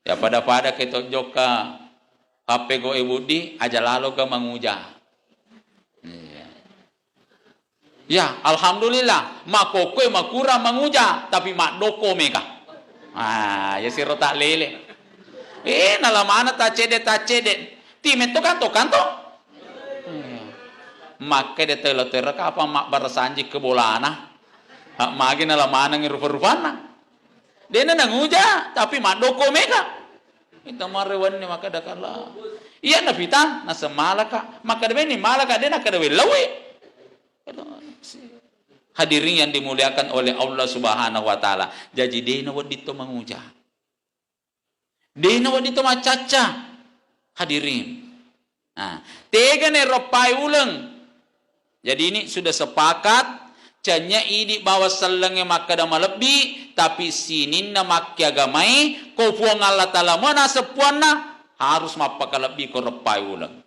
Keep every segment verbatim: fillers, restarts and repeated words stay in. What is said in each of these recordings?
Ya pada-pada ke to jokka H P go e Budi, aja lalo ga manguja. Iya. Ya, alhamdulillah, makkokkoe makurang manguja, tapi maddoko mega. Ah, ya siro tak lele. Eh, nalamana tacede-tacede. Ti metto kanto-kanto. Iya. Makkeda telo tero kapang mabbarasanji ke bolana. Ha, magi nalamanengi rupa-rupanna. Dena nanguja, tapi maddoko mega. Ita marewanni makkeda kala. Iya napita, nasemalaka. Makkeda beni malaka, dena kada wellawi. Hadirin yang dimuliakan oleh Allah Subhanahu wa Ta'ala. Jaji, dena wedding to manguja. Dena wedding to maccacca. Hadirin. Nah, tegana roppai uleng. Jadi, ini sudah sepakat, cennya idi bawa sellengnge makkeda malebbi, tapi sininna makkeagamai, ko Puang Allah Ta'ala mana seppuanna, harus mappakalebbi ko roppai uleng.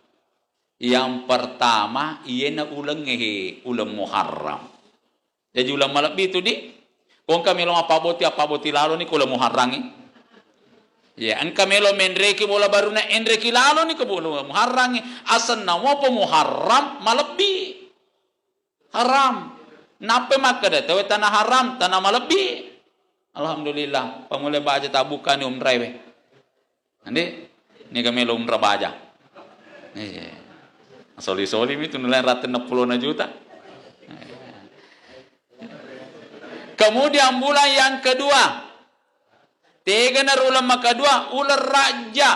Yang pertama, iyena ulengnge he, uleng Muharram. Jaji uleng malebbi tu di. Ko engka melo mappaboti, appaboti laloni ko uleng Muharrangngi. Ya, engka melo menreki bola baruna, enreki laloni ko uleng Muharrangngi. Asenna mopo Muharram malebbi. Haram. Nappe makkeda tauwe tanah haram, tanah malebbi. Alhamdulillah, pangule baja tabukani umrai we. Andi, niga melo umrah baja. Iya. Soli-soli mi tu nilai ratus enam puluh juta. Kemudian bulan yang kedua, tegana uleng makadua, uleng Rajja.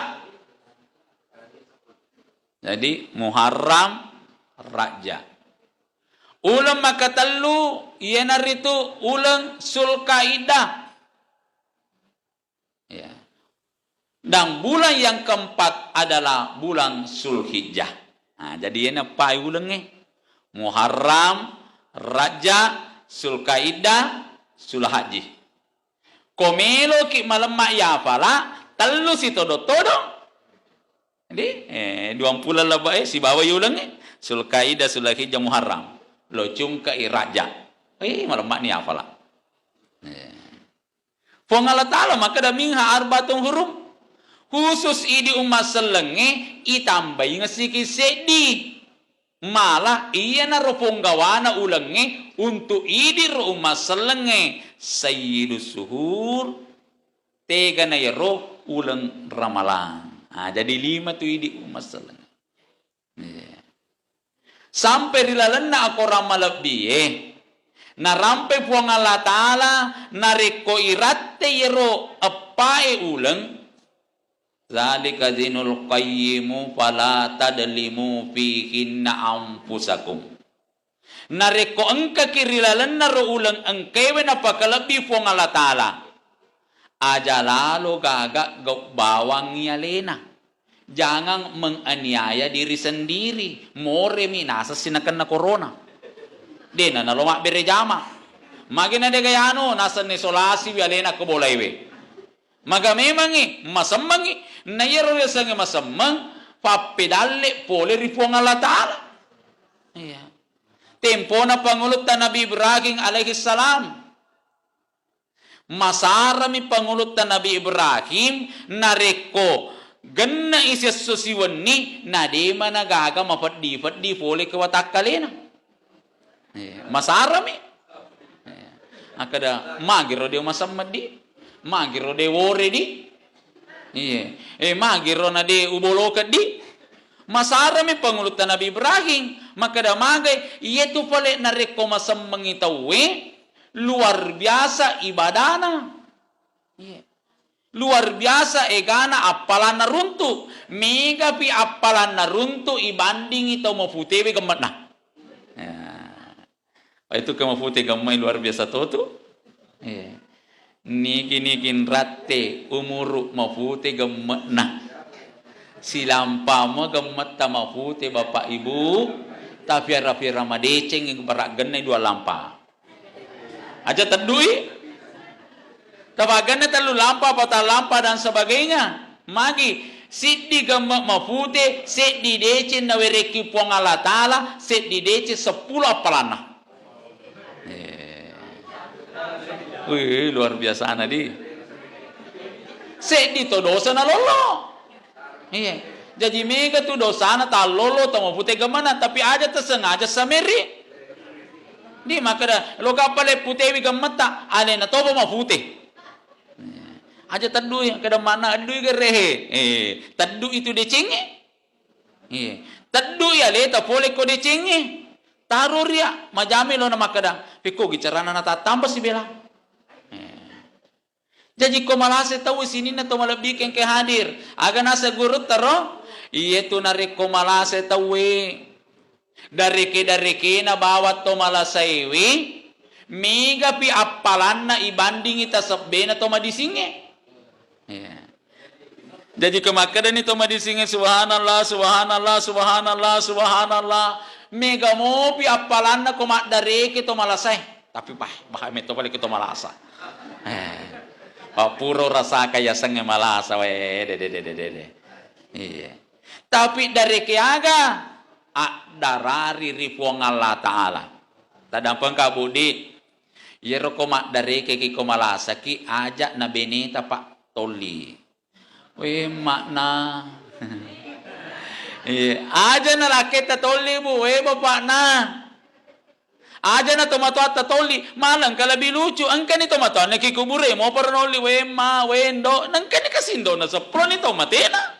Jadi Muharram, Rajja. Uleng makatellu, iyanaritu uleng Sulkaidah. Ya. Dan bulan yang keempat adalah bulan Sulhijjah. Nah, jadi iyena pai ulengnge. Muharram, Rajab, Sulkaidah, Sulhajji. Ko meloki malemma yafala, tellu sitodo-todo. Jadi, eh, duampuleng lebba, eh, sibawa yulengnge. Sulkaidah, Sulhijjah, Muharram. Lo cungkai Rajab. Eh, malemma ni yafala. Eh. Puang Allah Ta'ala makkeda, "Minha arbatun hurum." Khusus idi umma sellengnge itambaingessiki seddi. Malah iyanaro ponggawana ulengnge untu idi ro umma sellengnge, Sayyidus Suhur, tegana yero uleng Ramalang. Ah, jadi lima tu idi umma sellengnge. Iya. Sampai ri lalenna akorang malebbie, narampe Puang Allah Ta'ala, narekko iratte yero eppae uleng, "Zalika dinul qayyimu fala tadlimu fihinna anfusakum." Narekko engkaki ri lalenna ro uleng engkaewe napakalebbi Puang Allah Ta'ala, aja lalo gaga gau bawangngi alena. Jangang menganiaya diri sendiri. Moremi nasessi nakenna corona. Dena nalo mabbere jama. Magena dega yano naseng isolasiwi alena ko bolaiwe. Maga memangngi, masemmengngi. Na iyaro riasengnge masemmeng, pappedalle pole ri Puang Allah Ta'ala. Iya. Tempona pangulutta Nabi Ibrahim alaihi salam. Masarami pangulutta Nabi Ibrahim, narekko genne'i siesso siwenni, nademana gaga mapeddi-peddi pole ke watakkalena. Eh, masarami. Eh, akkeda, "Magiro de masemmeddi? Magiro de woredi? Iye. Eh, magiro na de ubolokeddi?" Masarami pangulutta Nabi Ibrahim, makkeda magai, "Iyetu pale narekko masemmengi tauwe, luar biasa ibadana." Iye. Luar biasa egana appalanna runtu. Megapi appalanna runtu ibandingi tau maputewe gemme'na. Ya. Itu ke mapute gemmai luar biasa to tu. Iya. Niki-niki nratte umuru mapute gemme'na. Silampamo gemmetta mapute Bapak Ibu, tapiara-piara madeceng bara gennai dua lampa. Aja teddui. Tabaganna tellu lampa, patang lampa, dan sebagainya. Magi, siddi gemme mapute, seddi deceng nawerekki Puang Allah Ta'ala, seddi deceng seppulo appalanna. Eh. Wih, luar biasa na di. Seddi to dosa nalollo. Iya. Jaji mega tu dosana tallollo to mapute gemmenna, tapi aja tasengaja sameri. Di makkeda, lo kappa le putewi gemmetta, alena topa mapute. Aja teddui, kada makna eddui gerehe. Eh, teddui tu decengnge. Iya. Teddui aleta pole ko decengnge. Taro ria, majame lo na makkeda, pekko gi carana natattamba sibela. Eh. Jaji ko malasa tauwe sininna to malebbi engka hadir. Aga naseng gurutta ro? Iyetu narekko malasa tauwe, dareke-darekena bawang to malasaewe, megapi appalanna ibandingi tasebbena to madisingnge. Iya. Jaji ko makkedani to madisingnge, "Subhanallah, subhanallah, subhanallah, subhanallah." Mega mopi appalanna ko maddareke to malasae. Tapi bah, bah metto pale ko to malasa. Eh. Pappuro rasaka yasengnge malasa, we, de, de, de, de, de, de. Iya. Tapi dareke aga addarari ri Puang Allah Ta'ala. Tadampengka Budi, iyaro ko maddareke ki ko malasaki, aja na beneta, Pak, tolli. We, makna. Iya, aja na lakketta tolli, Bu, we, bapakna. Aja na tomatoatta tolli, malah engka lebih lucu, engkani tomatoanna ki kubure, mo pernolli, we, ma, we, ndo, nengkani kasindona seproni to matena.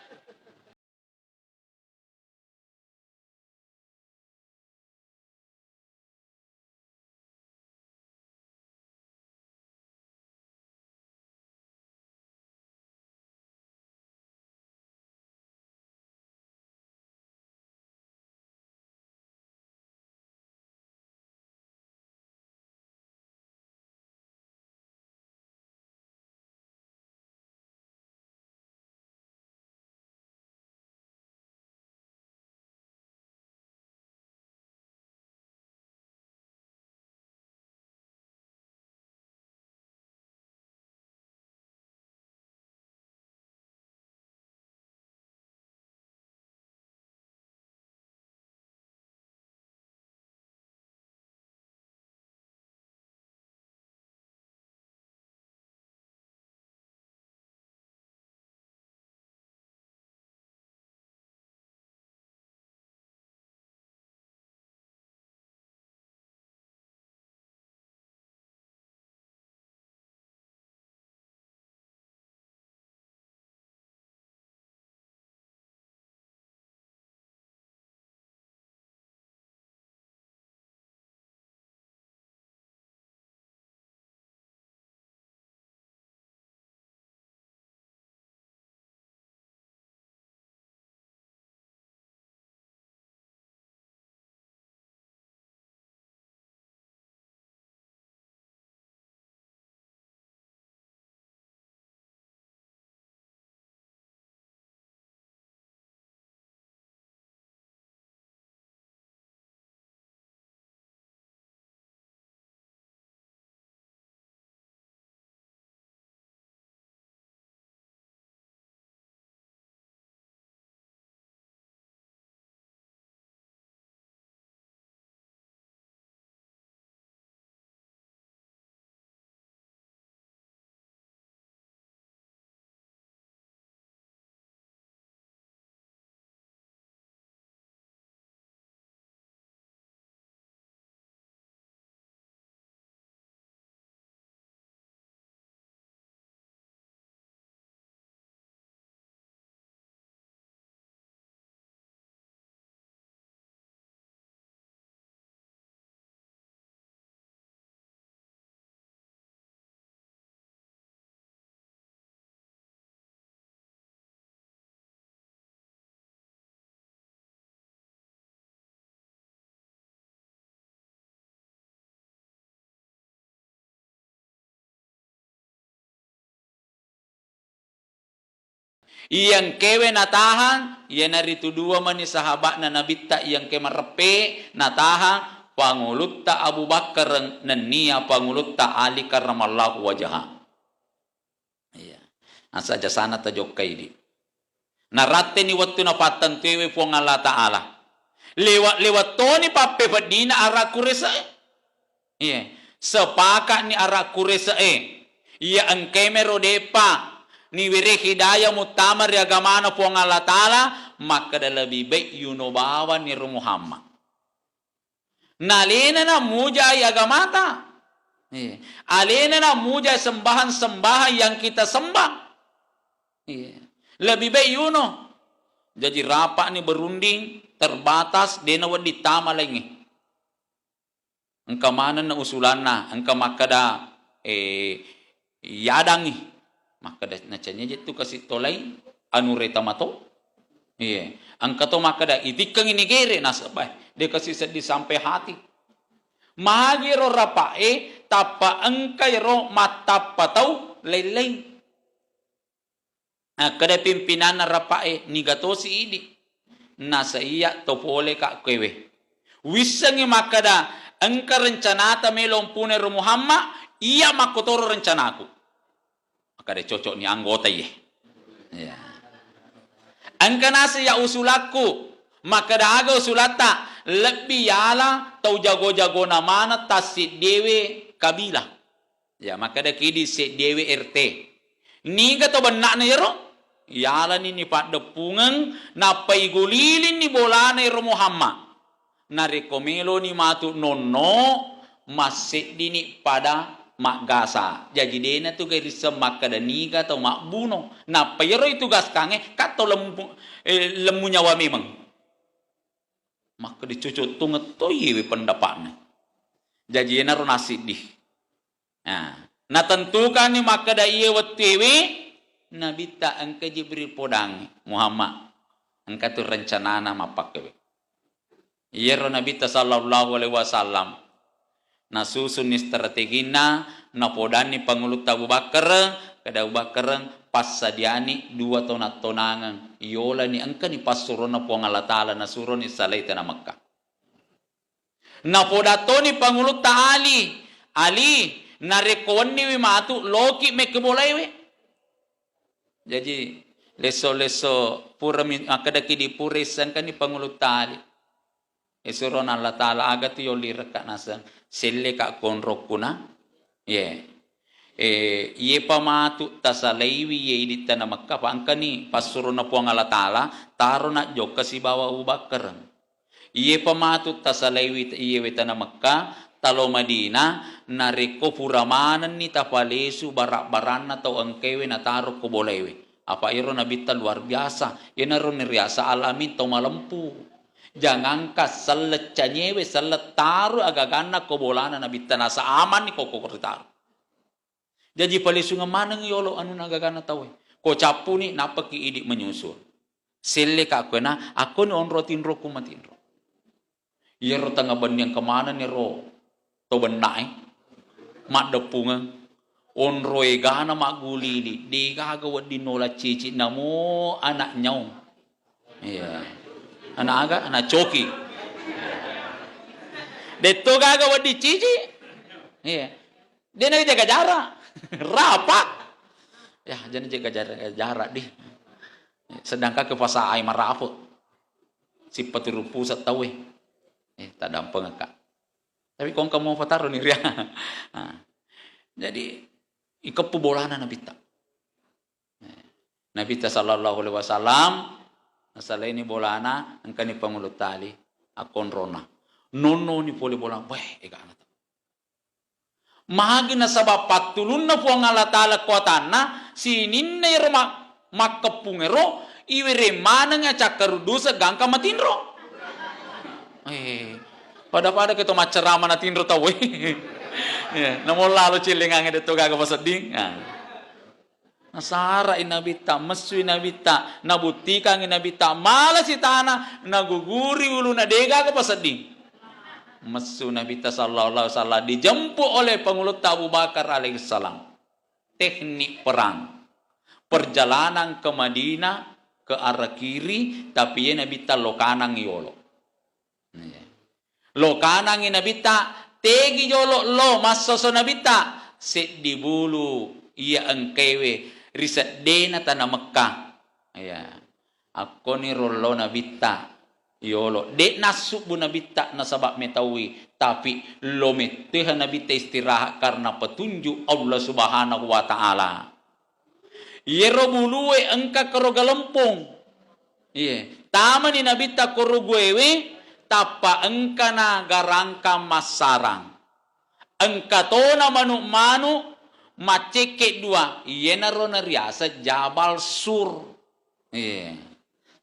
Iyangkewe natahang, iyanaritu dua mani sahaba'na Nabitta iyangke mareppe natahang, pangulutta Abu Bakar nennia pangulutta Ali karramallahu wajha. Iya. Asa jasana tajokkai di. Naratteni wettu napattentuewe Puang Allah Ta'ala. Lewat-lewat toni pappefeddina ara kurese'e. Iya. Sepaka'ni ara kurese'e. Iya engkae mero depa niwere hidayah muttama ri agamana Puang Allah Ta'ala, makkeda lebih baik yuno bawang ni ro Muhammad. Nalena na mujai agamata. Iya. Alena na mujai sembahan-sembahan yang kita sembah. Iya. Lebih baik yuno. Jaji rapa'ni berunding, terbatas, dena wedding tama laingnge. Engka manenna usulanna, engka makkeda, eh, yadangngi. Makkeda, "Nacennya jettu kasi tolai, anu reta mato." Iya. Engka to makkeda, "Itikkengi nigere," nasaba, eh, de kasi seddi sampai hati. Magi ro rapa'e, tappa engka ro mattappa tau lain-lain. Akkeda pimpinanna rapa'e, "Niga tosi idi." Nasa iya to pole ka kue. Wissengi makkeda, "Engka rencanata melo mpune ro Muhammad, iya makkotoro rencanaku." Makkeda, "Cocok ni anggota iye." Ya. "Engka nasa iya usulakku." Makkeda, "Aga usulatta?" "Lebbi yala tau jago-jagona maneng tassiddiewe kabila." Ya, makkeda kidi seddiewe R T. Niga to benna'na yero? Yalani ni paddeppungeng, nappa igulilinni bolana ero Muhammad. Narekko meloni matu nonno, masseddini pada maggasa. Jaji dena tu gairisseng makkeda niga tau mabbuno. Nappa yero itugaskangnge, katto lemmu, eh, lemmu nyawa memeng. Makkeda cocok tongeng to iyewe pendapatna. Jaji yenaro nasiddi. Nah, natentukanni makkeda iye wettuewe Nabitta engka Jibril podangngi, "Muhammad, engka tu rencanana mappakkewe." Iyaro Nabitta sallallahu alaihi wasallam nasusunni strateginna, napodanni Pangulutta Abu Bakar, keda Abu Bakar, "Passadiani dua tona-tonangeng, yolani engkani passuronna Puang Allah Ta'ala, nasuroni salai tana Mekka." Napoda toni Pangulutta Ali, "Ali, narekko wenniwi matu, loki mekke bolaiwe." Jaji, lesso-lesso purami, makkedaki di pura issengkani Pangulutta Ali. Isurona Allah Ta'ala, "Aga tu yollirekka naseng, selleka konrokkuna?" Ye. Eh, iyepa matu tasalaiwi iye idittana Mekka, pa engkani passurona Puang Allah Ta'ala, taro najjokka sibawa Abu Bakar. Iyepa matu tasalaiwi iyewe tana Mekka, talo Madinah, narekko pura manenni tapalesu bara-baranna tau engkewe nataro ko bolewe. Apa ero Nabitta luar biasa. Iyanaro nariaseng Al-Amin, tau malempu. Jangankan selleng canyewe, selleng taro agaganna ko bolana Nabitta, nasa amanni ko, ko ritaro. Jaji palesungeng maneng yolo anunna gagana tauwe. Ko cappuni, nappaki idi menyusul. Selleka kuena, akkoni onro tinroku matinro. Iyaro tengnga benni engka manenni ro to bennae. Maddeppungeng. Onro egana maggulili. Degaga wedding nola cici namo anak nyaung. Iya. Anak aga? Anak coki. Detto gaga wedding cici. Iya. Dena jaga jarak. Rapa. Ya, jadi jaga jarak, jarak di. Sedangkan ke pasai marapo. Sipaturu pusat tauwe. Eh, tadampengekka. Tapi kongka mau pataro ni ria. Nah, jadi ikeppu bolana Nabitta. Eh, Nabitta sallallahu alaihi wasallam, nasalaini bolana, engkani Pangulutta Ali, akkonrona. Nonnoni pole bolana, weh, egana tau. Magi nasaba pattulunna Puang Allah Ta'ala kuatanna, sininna ero ma-, makkeppungero, iwereng maneng cakkaruddusa gangka matinro. Eh, pada-pada ke to maccarama natinro tauwe. Ya, namollalo cillingange detto gaga pasedding. Ah. Nasara'i Nabitta, messui Nabitta, nabuttikangi Nabitta, mala sitana, naguguri uluna, degaga pasedding. Messu Nabitta sallallahu alaihi wasallam, dijemput oleh Pangulutta Abu Bakar alaihissalam. Teknik perang. Perjalanan ke Madinah, ke arah kiri, tapi ye Nabitta lo kanang yolo. Iya. Lo kanangngi Nabitta, tegi jolo lo massoso Nabitta, seddi bulu iya engkewe ri seddena tana Mekka. Iya. Akkoni rollo Nabitta yolo. De nassubbu Nabitta nasaba metaui, tapi lo metteha Nabitta istirahat karena petunjuk Allah Subhanahu wa Ta'ala. Iyaro bulue engka koro galempung. Iye. Tamani Nabitta koro guewe, tappa engkana garangkang massarang. Engka tona manu'-manu' maccekke dua, iyenaro nariaseng Jabal Sur. Iye.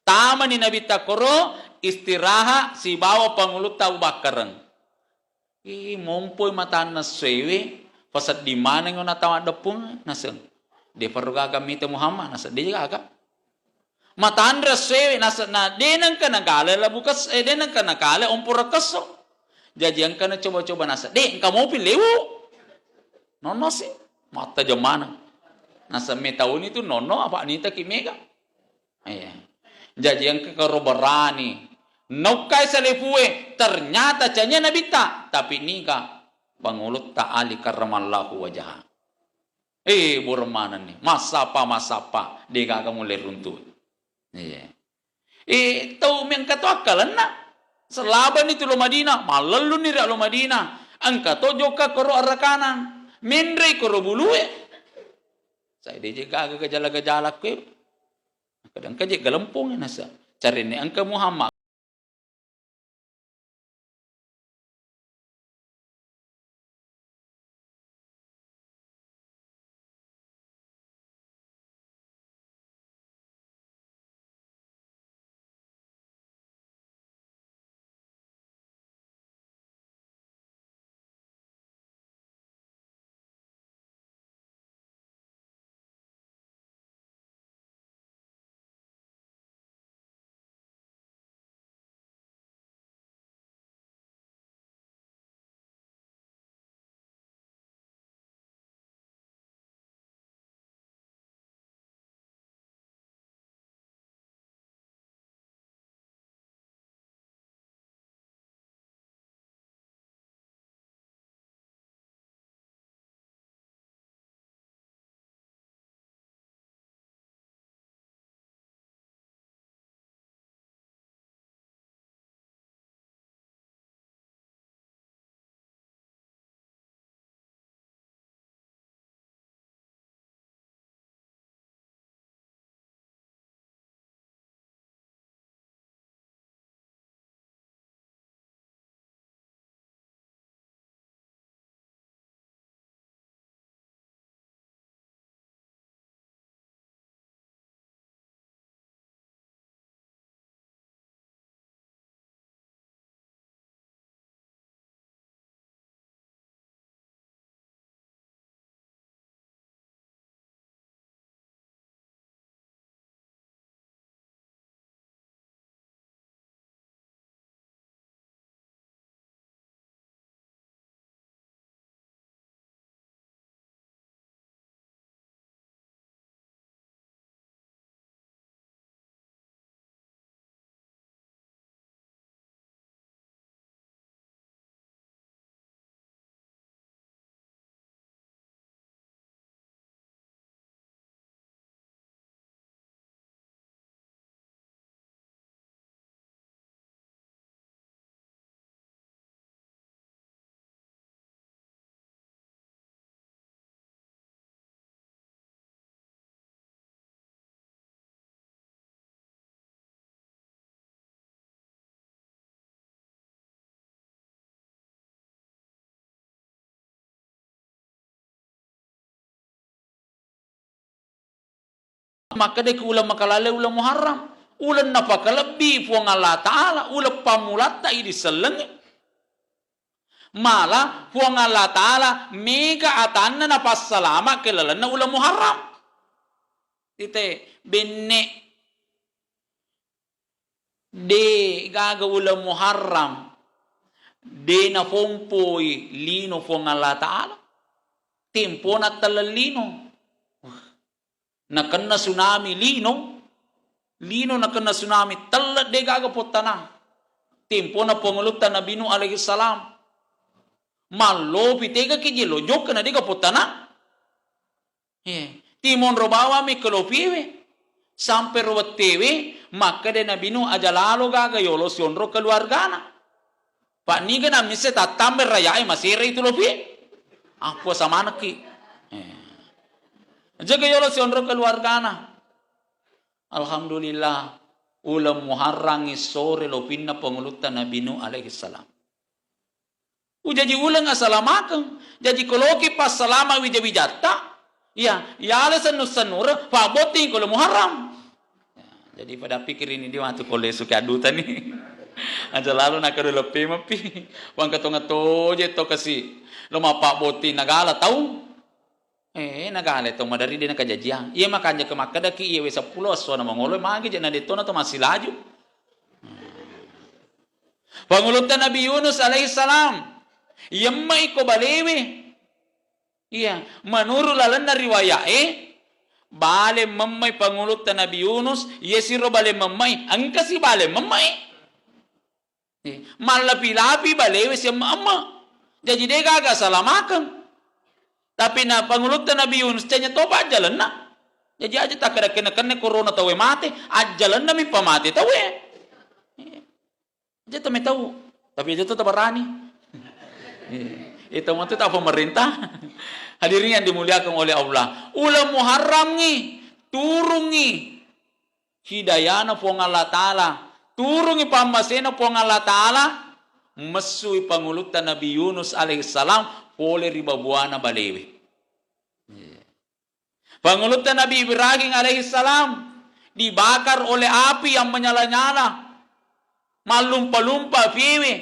Tamani Nabitta koro istirahat sibawa pangulutta Abu Bakkareng. Ih, mompoi matanna essoewe, pasedding manengngo natawa deppung, naseng. De'pa ro gaga mita Muhammad, naseng, de' gaga. Matanre essoewe, naseng, na, de' nengka nagale labu kes-, eh, de' nengka nagale omporo kesso. Jaji engka nacoba-coba, naseng, de', engka mopi lewu. Nonno si, matta jemmana. Naseng, metauni tu nonno, apa nita ki mega. Iya. Jaji engka karo berani. Naukkai salefue, ternyata canya Nabitta, tapi niga pangulutta Ali karramallahu wajha. Eh, bureng manenni. Massappa, massappa. De' gaga mulle runtu. Iya. Eh, tau mi engka to akkalenna. Selabani tu lo Madinah, mallelluni ri lo Madinah. Engka to jokka koro arrakanang. Menrei koro bulue. Sai de' je gaga gejala-gejala kue. Kadang kaje galempung nasa. Carine engka Muhammad. Makkedaki uleng makalalle uleng Muharram, uleng napakalebbi Puang Allah Ta'ala, uleng pammulatta idi sellengnge. Mala Puang Allah Ta'ala mega atanna napassalama ke lalenna uleng Muharram. Ite benne de gaga uleng Muharram, de napompoi lino Puang Allah Ta'ala. Tempona telleng lino. Nakenna tsunami lino, lino nakenna tsunami, telleng de gaga pottanang. Tempona pangulutta Nabi Nuh alaihi salam. Mallopi tega ki je lo jokka na de ga pottanang. Eh, timonro bawami kelopiewe. Sampai ro wettewe, makkeda Nabi Nuh, aja lalo gaga yolo sionro keluargana. Pak niga na misse tattambai rayae masere itu lopi. Apa samanekki. Eh. Jaga yolo sionro keluargana. Alhamdulillah, uleng Muharrangngi sore lopinna pangulutta Nabi Nuh alaihi salam. Ujaji uleng asalamakeng. Jaji koloki passalama wija-wijatta, iya, yala sennu-sennure, pabbotting kolo Muharram. Ya, jadi pada pikir ini dia matu kole suke aduta nih. Aja lalu nakadu leppe mapi. Wangka tonga toje to kasi. Lo mappabbotting nagala tau. Eh, nagale to maderri de nakajajiang. Iya makanja ke makkedaki iyewe seppulo essona mangolo magi je na dettona to massilaju. Pangulutta Nabi Yunus alaihi salam, yemmai ko balewe. Iya, menurut lalenna riwayat e, bale memmai pangulutta Nabi Yunus, iye siro bale memmai, engkasi bale memmai. Eh, mallapi-lapi balewe siemme-emme. Jaji de gaga salamakeng. Tapi na pangulutta Nabi Yunus, cenya topa ajjalenna. Jaji aja takkeda kenne-kenne korona tauwe mate, ajjalenna mi pamate tauwe. Eh, aja to metau. Tapi aja to tabarani. Eh, itu matu tak pemerintah. Hadirin yang dimuliakan oleh Allah. Uleng Muharram ngi, turungi hidayana Puang Allah Ta'ala, turungi pammasena Puang Allah Ta'ala, messui pangulutta Nabi Yunus alaihissalam pole ri babuana balewe. Pangulutta Nabi Ibrahim alaihissalam dibakar oleh api yang menyala-nyala, mallumpa-lumpa apiwe.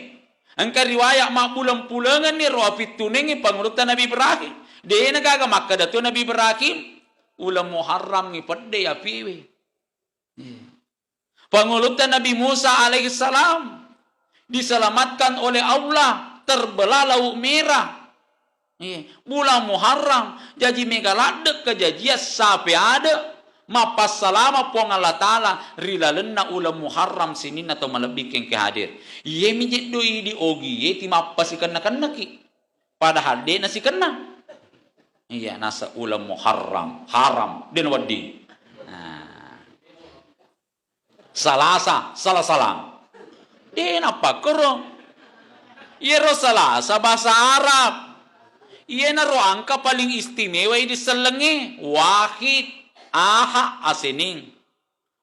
Engka riwayat mabbuleng-pulengenni ro api tunengngi pangulutta Nabi Ibrahim. De'na gaga makkeda tu Nabi Ibrahim, uleng Muharram ni pedde apiwe. Pangulutta Nabi Musa alaihissalam diselamatkan oleh Allah, terbelah Laut Merah. Iya, bulan Muharram, jaji mega ladde kejajia sape ade mappassalama Puang Allah Ta'ala ri lalenna uleng Muharram sininna tau malebbi kengke hadir. Iye mi jeddo idi ogi ye ti mappasikenna-kennaki. Padahal de nasikenna. Iya, nasa uleng Muharram, haram, de nawedding. Nah. Salasa, sala-salang. De nappakkoro. Iyero Salasa bahasa Arab. Iyenaro angka paling istimewa idi sellengnge. Wahid, Ahad, Aseneng.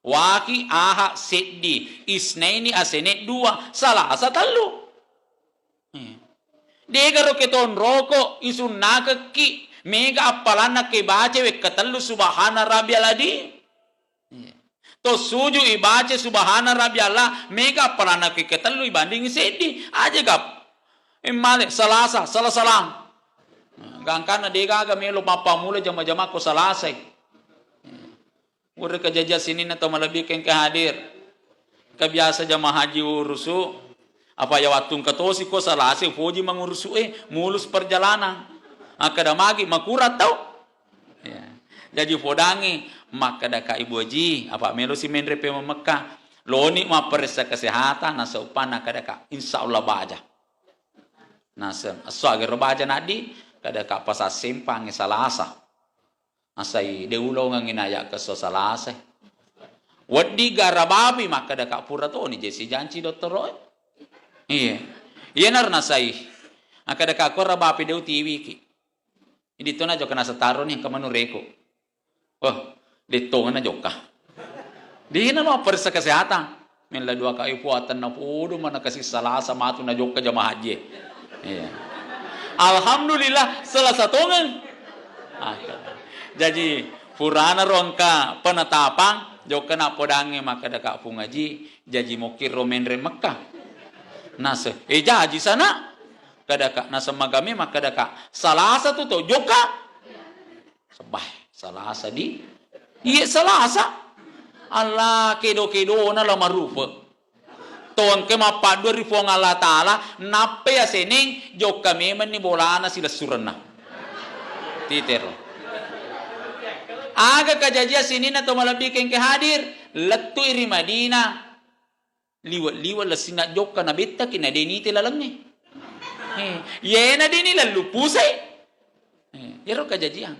Wahid, Ahad, seddi. Isnaini, Aseneng, dua. Salasa, tellu. Eh. Degaro ke tonroko, isunnakekki, mega appalanna ke baca wekka tellu Subhana Rabbiyal Adzim. Eh. To suju ibaca Subhana Rabbiyal A'la, mega appalanna ke ketellu ibandingi seddi. Aja gap. Emmale Salasa, sala-salang. Nah, gangkanna degaga melo mappamula jama-jama ko Salasai. Pura kejajia sininna tau malebbi kengke hadir. Engka biasa jamaah haji urusu, apa ya wattu engka tosi ko Salasa upoji mangurusu e, mulus perjalanan. Akkeda magi makurang tau. Ya. Jaji upodangi, makkeda ka Ibu Haji, apa melo si menre pemeng Mekka. Loni mapparessa kesehatan, naseng uppanna kada ka, insya Allah baja. Naseng, esso agero baja naddi, kada ka pasang sempang Salasa. Nasai, de ulongengngi naya kesso Salasa. Weddi gara bapi makkeda ka pura toni je sijanci dottoro e. Iya. Iyanaro nasai. Akkeda ka kora bapi de utiwiki. Idi to najokka naseng taroni engka manu reko. Wah, de tongeng najokka. Dena lo paressa kesehatan. Mella dua kali puatanna podo mana kasih Salasa matu najokka jamaah haji. Iya. Alhamdulillah, Salasa tongeng. Ah, jaji, purana ro engka penetapang, jokka napodangnge makkeda ka Pung Haji, jaji mokki ro menre Mekka. Nase, eh, jaji sana. Kada ka, naseng magame makkeda ka, Salasa tu to, jokka. Sebah, Salasa di. Iye Salasa. Allah, kedo-kedona la marupa. To engka mappaddua ri Puang Allah Ta'ala, nappai Aseneng, jokka memenni bolana silessurenna. Titero. Aga kajajia sininna to malebbi kengke hadir, lettui ri Madinah. Liwe'-liwe' lessinna jokka nabettaki na de nite lalengnge. Eh, yena deni lellu pusai. Eh, yero kajajiang.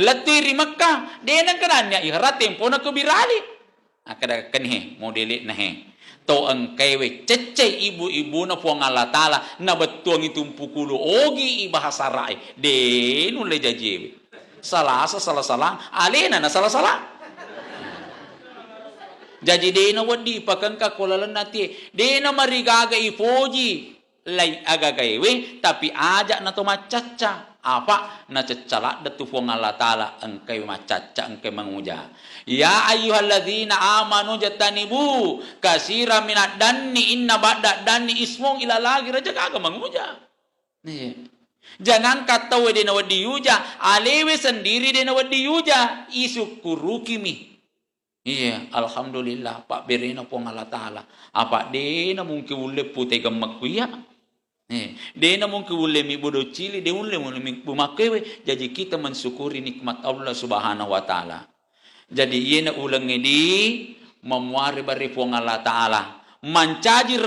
Lettui ri Mekka, de nengka nanya ihram tempona ko birali. Akkeda kenihe, modele'na he. To engkaewe ceccei ibu-ibuna Puang Allah Ta'ala, nabettuangi tumpukulu ogi i bahasa ra'i. De nulle jajiewe. Salasa sala-sala, alena na sala-sala. Jaji dena wedding ipakengka ko lalenna atie, dena marigaga ipoji lai agagaewe, tapi aja na to maccacca. Apa nacecca ladde tu Puang Allah Ta'ala, engkai maccacca, engkai manguja. Ya ayyuhalladzina amanu jtanibu katsira minad danni inna ba'dad danni ismun ila lagi raja gaga manguja. Iya. Jangankan tauwe de nawedding yuja, alewe sendiri de nawedding yuja, isukkurukimi. Iya, alhamdulillah, pabberena Puang Allah Ta'ala. Apa de na mungkin ulle pute gemmekku iya. Eh, de na mungkin ulle mi bodo cili, de ulle mi bumakkewe. Jadi kita mensyukuri nikmat Allah Subhanahu wa Ta'ala. Jadi iyena uleng edi mamuare bare Puang Allah Ta'ala. Mancaji